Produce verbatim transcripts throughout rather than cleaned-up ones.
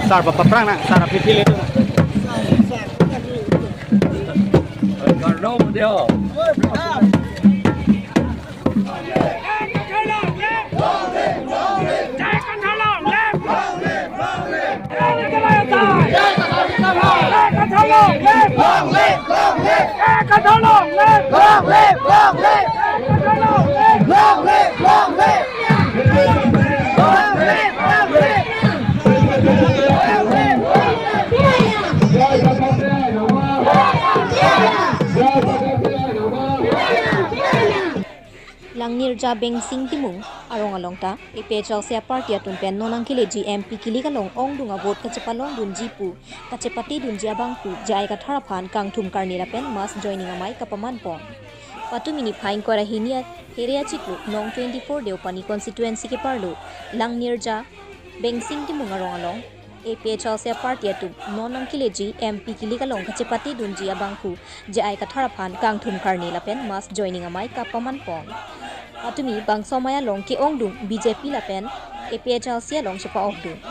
Sar, paprang nang, sar, aphi phil itu. Karno dia. Langnirja Bengsing Timung arong along ta A P H L C a-party atum pen non nangkeleji M P kilik along ongdung a-vote kachepalongdunji pu kachepatedunji abang pu J I Kathar aphan kangthum karni lapen mass joining amei kapaman pon. Patumi niphai ingkoi ra hini a-, here achiklo nong twenty-four Deopani constituency keparlo Langnirja Bengsing Timung arong along A P H L C a-party atum non nangkeleji M P kilik along kachepatedunji abang pu J I Kathar aphan kangthum karni lapen mass joining amei kapaman pon. Patumi bangso amei along ke-ongdung B J P lapen A P H L C along chepa-okdun.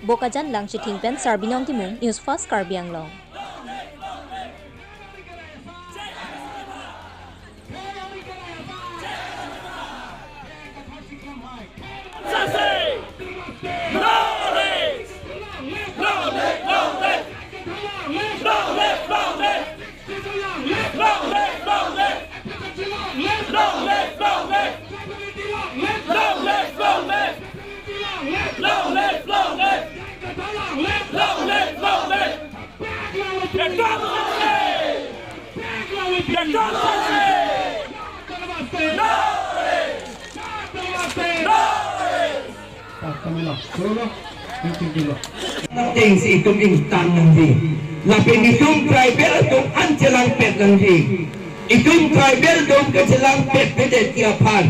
Bokajan Langchithing pen Sarbin Timung, News Fast Karbi Anglong. Ateng si itum ingtang nangji. Lapen itum tribal atum an chelangpet nangji. Itum tribal atum kachelangpetpet aphan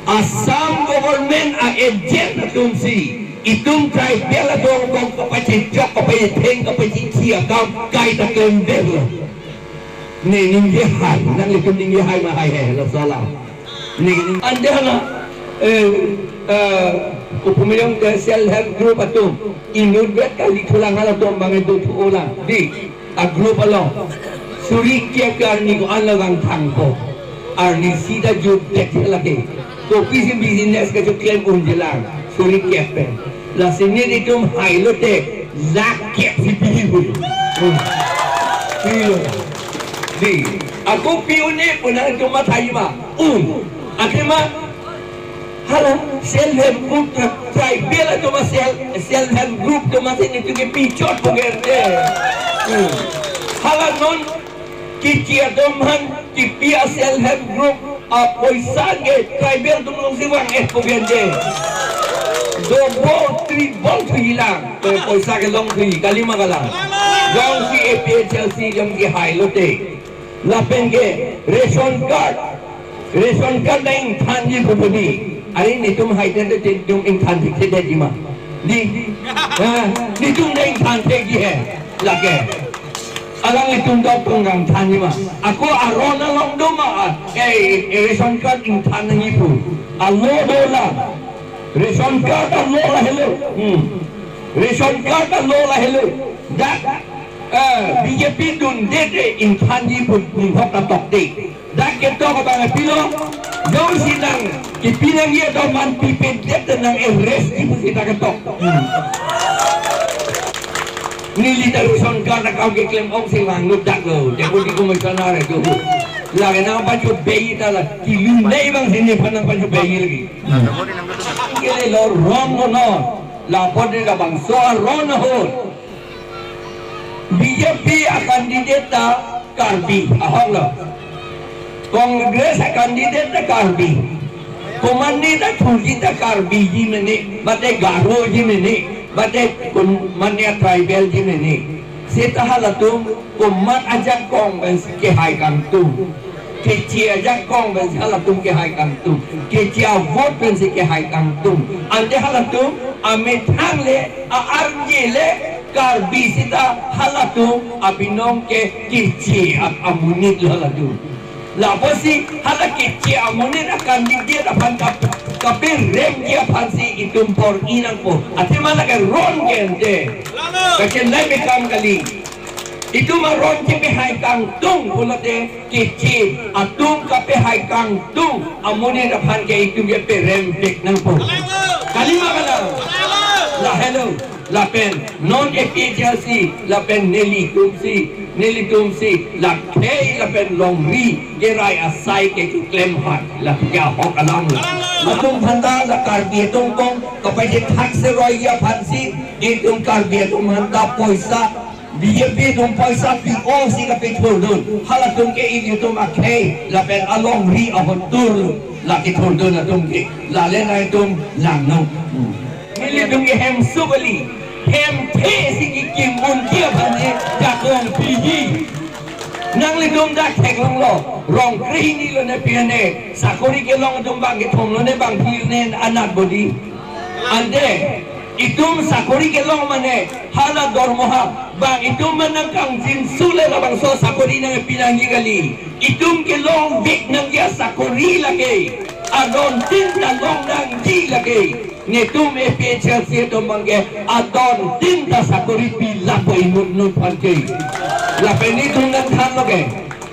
Assam government a-agent atum si itum tribal atum kong kapachechok, kapachetheng, kapachichi akam kaita klem detlo. Ne ningje hai, nanglitum ningje hai ma hai he, laso alam. Ne ning ande hala, eh, eh, kopumiyong ke self help group atum, inut vet kali thulang halatum bang itu thu ulang. Di, a-group along. Suri kep ke arni ko-an lo vangthang ko. Arnisi ta jutdet lake. Kopisi business kachoklem unjelang. Suri kep pen. Lasi nelitum hai lote lakh kep si pihi hui. Hmm. Pihi lo. Di. Ako pi un-e pu nangtum matha-i ma. Un. Athema hala self help group, tribal atum a-self, self help group atum asi nelitum kepi chot pu gerde. Hmm. Hala non kichi atum aphan kipi a-self help group apoisa ke tribal atum alongsi vang-et pu gerde. Double, triple thuji lang. Poisa kelong thuji, kali ma kalang. Jongsi A P H L C jongsi hai lote. Lapen ke ration card. Ration card ta ingthanji pu bodi. Are nelitum hai tangte nelitum ingthan thekthedetji ma. Di. Ha, nelitum ta ingthan thekji he. Lake. Alanglitum ta pung kangthanji ma. Ako aron along do ma. Eh, eh, ration card ingthan nangji pu. Alo dolang. Ration card alo lahelo. Hmm. Ration card alo lahelo. Dak, eh, B J P dunde te ingthanji pu ninghok ta tokte. Dak ketok abang pilo. Jongsi nang kipi nangji atum aphan pipedet te nang-arrest ji pusi dak ketok. Hmm. Neli ta ration card akam keklem ongsi vanglut daklo. Deputy Commissioner itu. Lake nangpachobei ta la. Kilu nei bang si nephan nangpachobei lagi. Kele lo ron lo no. Lapot ne labangso aron ahut. B J P a-candidate ta Karbi ahok lo. Congress a-candidate ta Karbi. Komatne ta thuji ta Karbi ji mene, mate Garo ji mene, mate komatne tribal ji mene. Seta halatum komat ajakong pensi kehai kangtung. Keche ajakong pensi halatum kehai kangtung. Keche avote pensi kehai kangtung. Ante halatum amethang le, a-arje le, Karbi seta halatum abinong ke keche a-, amonit lo halatum. Lapusi hala keche amonit a-candidate aphan kap-, kaperemji aphansi itum por-i nangpo. Athema lake ron ke ante. Kachenglai bekam kali. Itum aron chepehai kangtung pulote keche atum kapehai kangtung amonit aphan ke itum keperem pek nangpo. Kali ma kalang? Lahelo. Lapen non A P H L C lapen nelitumsi, nelitumsi la khei lapen longri kerai asai ke keklem hai, la ke ahok alam lo. Latum aphanta la Karbi atum kong kapachethak seroi aphansi, itum Karbi atum aphanta poisa, B J P atum poisa pi-o si kapethurdun. Halatum ke ilitum akhei lapen alongri ahotur lo, la kethurdun atum ke. Lale nangtum langnon. Hmm. Nelitum ke hemso kali, hemthe si kekim unji aphansi jakong piji. Nanglitum dak theklonglo, rong krehini lo ne pi ne, sakori kelong atum bang kethom lo ne, bang phli ne, anat bodi. Ante, itum sakori kelong mane, hala dormoha, bang itum manang kangjinso le labangso sakori nangpi nangji kali. Itum kelongvek nangji asakori lake, adon tin ta long nangji lake. Netum A P H L C atum abang ke adon tin ta sakori pi lapu inut nut aphan ke. Lapen netum nangthanlo ke,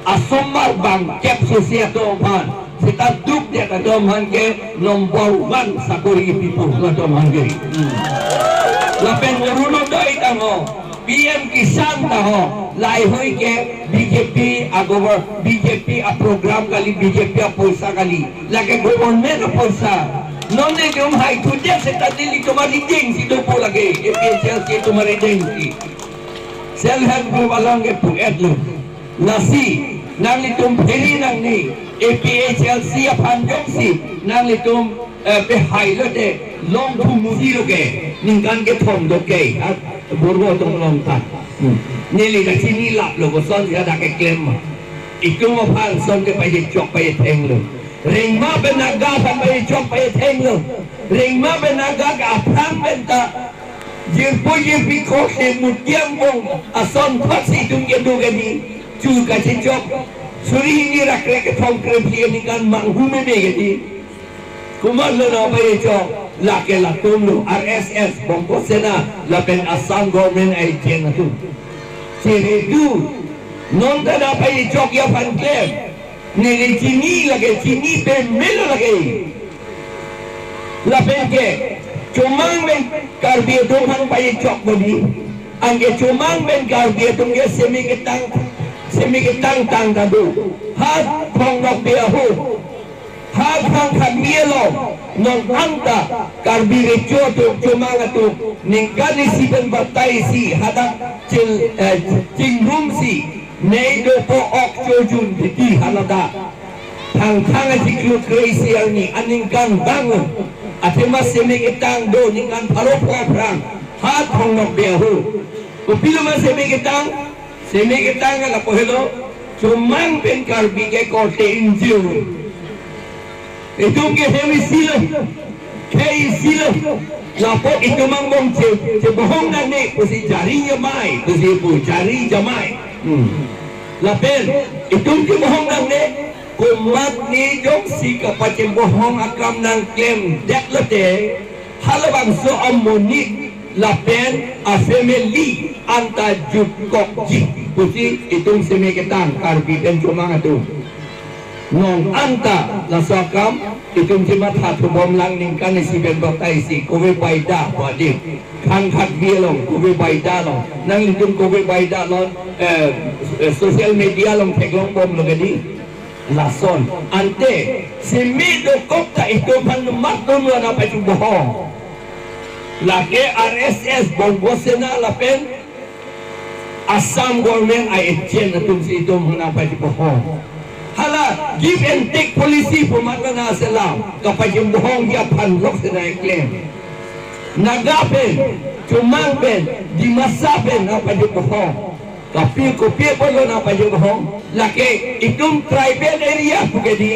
asomar bangkep sose atum aphan, seta dukdet atum aphan ke number one sakori pipo latum aphan ke. Hmm. Lapen Orunodoi tang ho, P M Kisan ta ho, lahei ke B J P agover, B J P aprogram kali, B J P apoisa kali, lake government apoisa. Non netum haithudet seta nelitum arideng si dopo lake, A P H L C atum arideng si. Self help group along ke pu-et lo. Lasi, nanglitum phiri nangne, A P H L C aphan jongsi nanglitum, eh, pehai lote, long thumusi lo ke, ningkan kethom do ke, ha, borgo tong long ta. Hmm. Neli kachini lap lo, koson ya dak keklem ma. Itum aphan son ke pachechok pachethenglo. Rengma pen Naga aphan pachechok pachethenglo. Rengma pen Naga ke aphrang pen ta jirpo jirpi kok se mutiang bong ason thot si itum kedo kedi. Chu kachechok. Suri hini ra kre kethom kre phli ningkan manghu meme kedi. Komatlo nangpachechok, lake latum lo, R S S, Bongo Sena, lapen Assam government agent atum. Cheredu, non ta nangpachechokji aphan klem. Neli chini lake, chini pemelo lake. Lapen ke, chomang pen Karbi atum aphan pachechok bodi. Anke chomang pen Karbi atum ke semi ketang, semi ketang tang ta do. Ha Thong Nokbe aho. Ha Thangkhangbi along, non anta Karbi Recho atum, chomang atum, ningkan isi pen batai isi, hadak chil, eh, chingrumsi, nei dopo ok chojun titi haladak. Thangthang achiklo kre-isi arni, aningkan bang un. Athema semi ketang do, ningkan pharo pho aphrang, ha Thong Nokbe aho. Kopilo ma semi ketang, semi ketang lapu helo, chomang pen Karbi ke korte ingjir. Itum ke hem isi lo, khei isi lo. Lapu itum angbong che, chebohong nangne, pusi Jari Jamai, pusi pu, Jari Jamai. Hmm. Lapen, itum chebohong nangne, komatne jongsi kapachebohong akam nangklemdet lote, halabangso amonit lapen afamily anta jutkokji pusi itum semi ketang Karbi pen chomang atum. Non anta laso akam itum chematha thubom lang ningkan isi pen batai isi kove baida pu adim. Khangkhatbi along kove baida along. Nanglitum kove baida along, eh, eh, social media along theklongbomlo kedi. Lason, ante, semi dokok ta itum aphan matum lo nangpachebohong. Lake R S S, Bongo Sena lapen Assam government a-agent atumsi itum aphan nangpachebohong. Hala give and take policy pu mat lo nang selam, kapachebohongji aphan lok se nangklem. Naga pen, chomang pen, Dimasa pen nangpachebohong. Kopi kopi apotlo nangpachebohong. Lake itum tribal area pu kedi.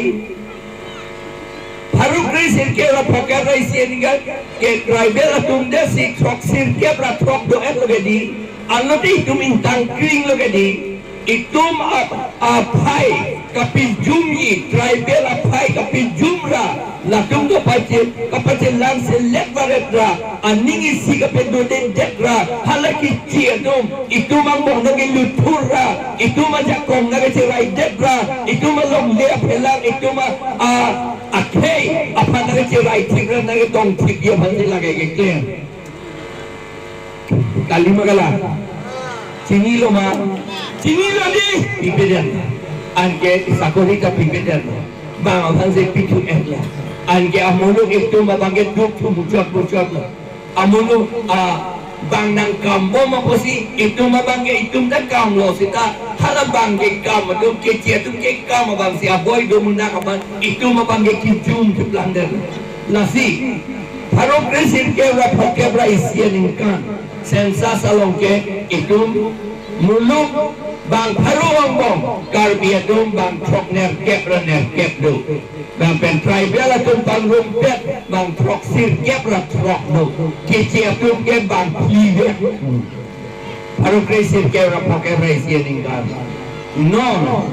Pharo kre sirkep ra phoket ra isi aningkan ke tribal atum desi throk sirkep ra throk do-etlo kedi. Anlote itum ingtang kringlo kedi. Itum ap-, aphai kapejumji, tribal aphai kapejum ra, latum kapachin, kapachin lang selet varet ra, aning isi kapedodedet ra, hala kechi atum, itum angbong nangkeluthur ra, itum ajakong nangkechiraidet ra, itum alongle aphelang, itum a, a, akhei aphan nangkechirai thik ra nangketong thik ji aphan si lake keklem. Kali ma kali? Chinilo ma? Chinilo dei, pipeden. Anke sakori ta pipeden. Bang aphan si pithu-et lo. Anke amuluk itum abang ke duk thu muchot muchot lo. Amuluk, a, bang nangkambom apotsi itum abang ke itum ta kamlo seta. Hala bang ke kam atum kechi atum ke kam abang si aboi do munak abang itum abang ke kijum keplang den. Lasi, pharo kre sirkep ra phokep ra isi aningkan census along ke itum muluk bang pharo angbong Karbi atum bang throk nerkep ra nerkep do. Bang pen tribal atum pangrumpet bang throk sirkep ra throk do. Kechi atum ke bang phli vet. Pharo kre sirkep ra phokep ra isi aningkan. Non.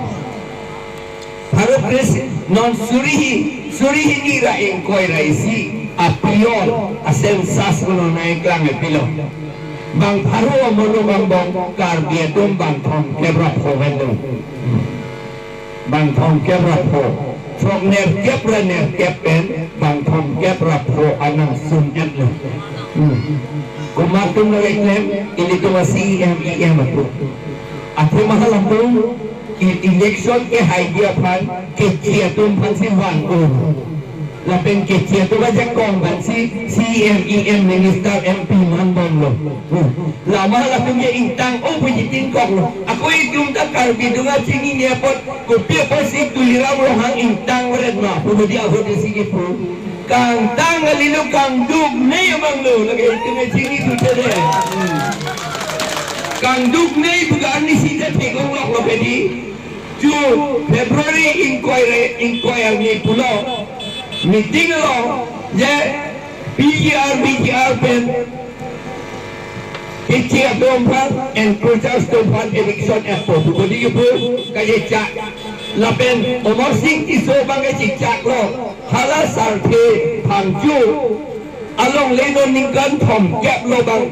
Pharo kre si, non suri hi, suri hini ra ingkoi ra isi, a-period, a-census ko non nangkeklang pilo. Bang pharo amuluk angbong Karbi atum bang thomkep ra pho vet do. Bang thomkep ra pho. Throk nerkep ra nerkep pen bang thomkep ra pho anang sum-et lo. Hmm. Komat atum nangkeklem, ilitum a-C E M, E M atum. Athema halatum, e-, election kehai ji aphan, kechi atum aphan si van-o. Lapen kechi atum ajakong aphan si C E M, E M, minister, M P man bomlo. Hmm. Lama halatum ke ingtang-o puji tingkoklo. Ako itum ta Karbi dunga chinine apot, kopi apotsi Tuliram Ronghang ingtang varet ma pu hodi ahut isi kipu. Kangtang kalilo, kangduknei abang lo, lake itum chinithu te dei. Kangduknei pu ke arnisi ta theklonglok lo ke dei. Chu February ingkoi ra ingkoi arni pulo meeting lo je P G R, V G R pen kechi atum aphan, encroachers atum aphan eviction-etpo pu hodi kipu kachechak. Lapen Amarsing Tisso abang ke chechaklo, hala Sarthe Phangcho alongle non ningkan thomkep lo bang,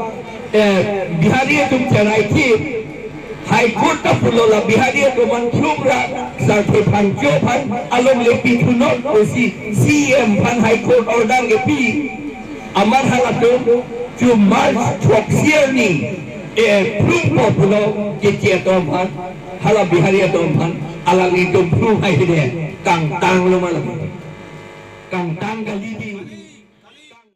eh, Bihari atum cherai thip. High Court ta pulo la Bihari atum an thum ra Sarthe Phangcho aphan alongle pithunot pusi C E M aphan High Court order kepi. Amat halatum chu March throksi arni, eh, phlungpo pulo kechi atum aphan, hala Bihari atum aphan, alanglitum phlung hai hide, kangtanglo ma lake. Kangtang kali.